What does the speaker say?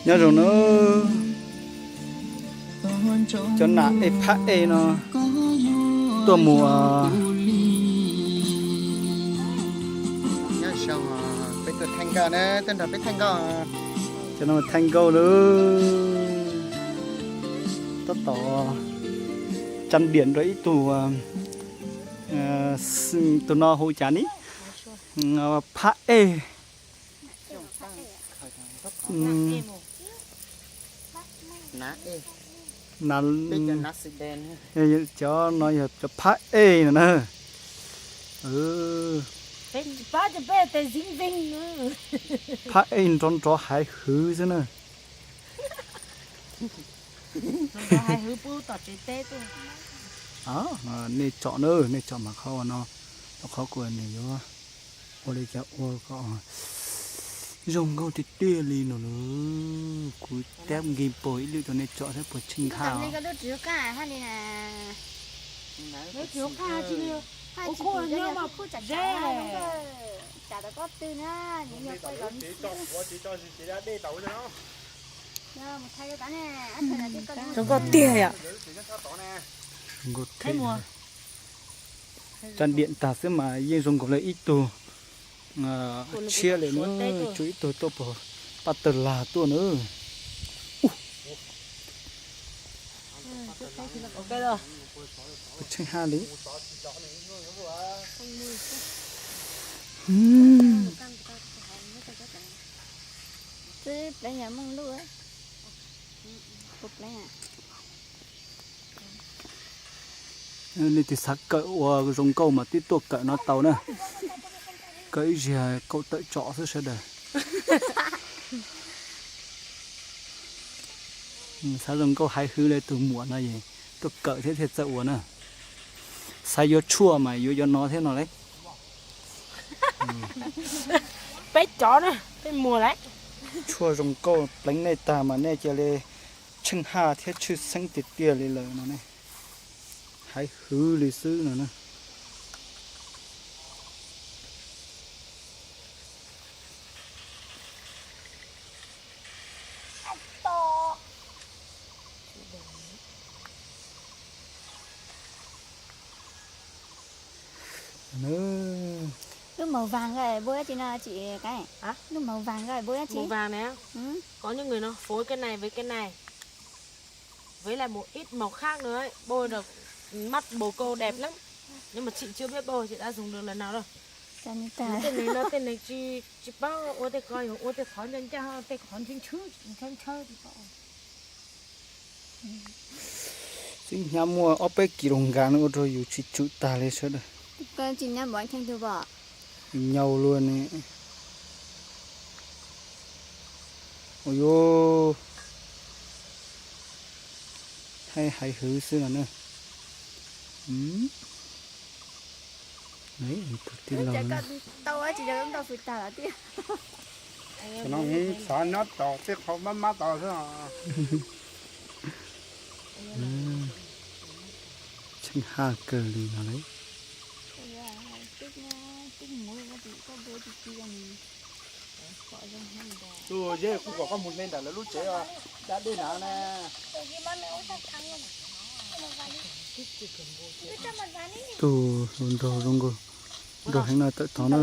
Nyob zoo na, cov nas ej phab ej no tuaj mus. Nyob zoo, peb tuaj thaij nkauj na, tuaj nrog peb thaij nkauj. Cov no thaij nkauj lawm. Tab tom cam diam rau ib tug, tus no hu cas ni? Phab ej. Cov no yog cov phab ej no na. Phab ej nrov nrov haiv hwv xwb na. Nej tsom na, nej tsom mas qhov no, qhov kuv nws yuav ua li cas ua kom zoo nkauj tiag tiag li no na. Kuv tab nkeeg pog ib lwm rau nej tsom thiab puas tsheej haj os. Zoo nkauj tiag yom. Zoo nkauj tiag. Cam diam tag xwb mas yeej zoo nkaus li ib tug tshiab li na, tsuas ib tug tuaj pag paj tawg lag tuaj na. Puas tsheej haj li. Nej twb xav kawm ua zoo nkauj mas twb tuaj kawm no tau na. Kawm ib zaug kaum tawm tsom xwb sawv daws. Xav zoo nkauj haiv hwv li tus muam no es tuaj kawm thiab thiaj txawj ua na. Xav yuav tshuaj mas yuav cov no thiab no lauj. Peb cov na, peb muag lawm. Tshuaj zoo nkauj pleev nej tag mas nej cia li tsheej haj thiab tshwj xeeb tiag tiag li lawm no ne. Haiv hwv li xwb no na. Lub màu vàng rồi bôi dab tsi no chị gái? Hả? Lub màu vàng rồi bôi dab tsi? Màu vàng này á? Ừ. Có những người nó phối cái này với cái này. Với lại một ít màu khác nữa ấy. Bôi rồi mắt bồ câu đẹp lắm. Nhưng mà chị chưa biết bôi, chị đã dùng được lần nào đâu. Cái này nó tên này chị, chị bác ua tên coi, ua tên khó nhân cho, tên khó nhân chứ, khó chơi thì có. Txib hnyav muaj ob peb kis lus nkas no ua rau yus tsis tsum tag li sawv daws. Nyau luaj ne. Ua yuav hais hais hwv xwb no na. Tus tij laug no xav nyob tos tej qhov mab mab tos xwb os. Tsheej haj kawg li no lauj. Tus yej kuv kom koj mus hle nram lawv lub tsev dab dej na na. Tus hluas nraug zoo nkauj, nraug heev no tawm tod na.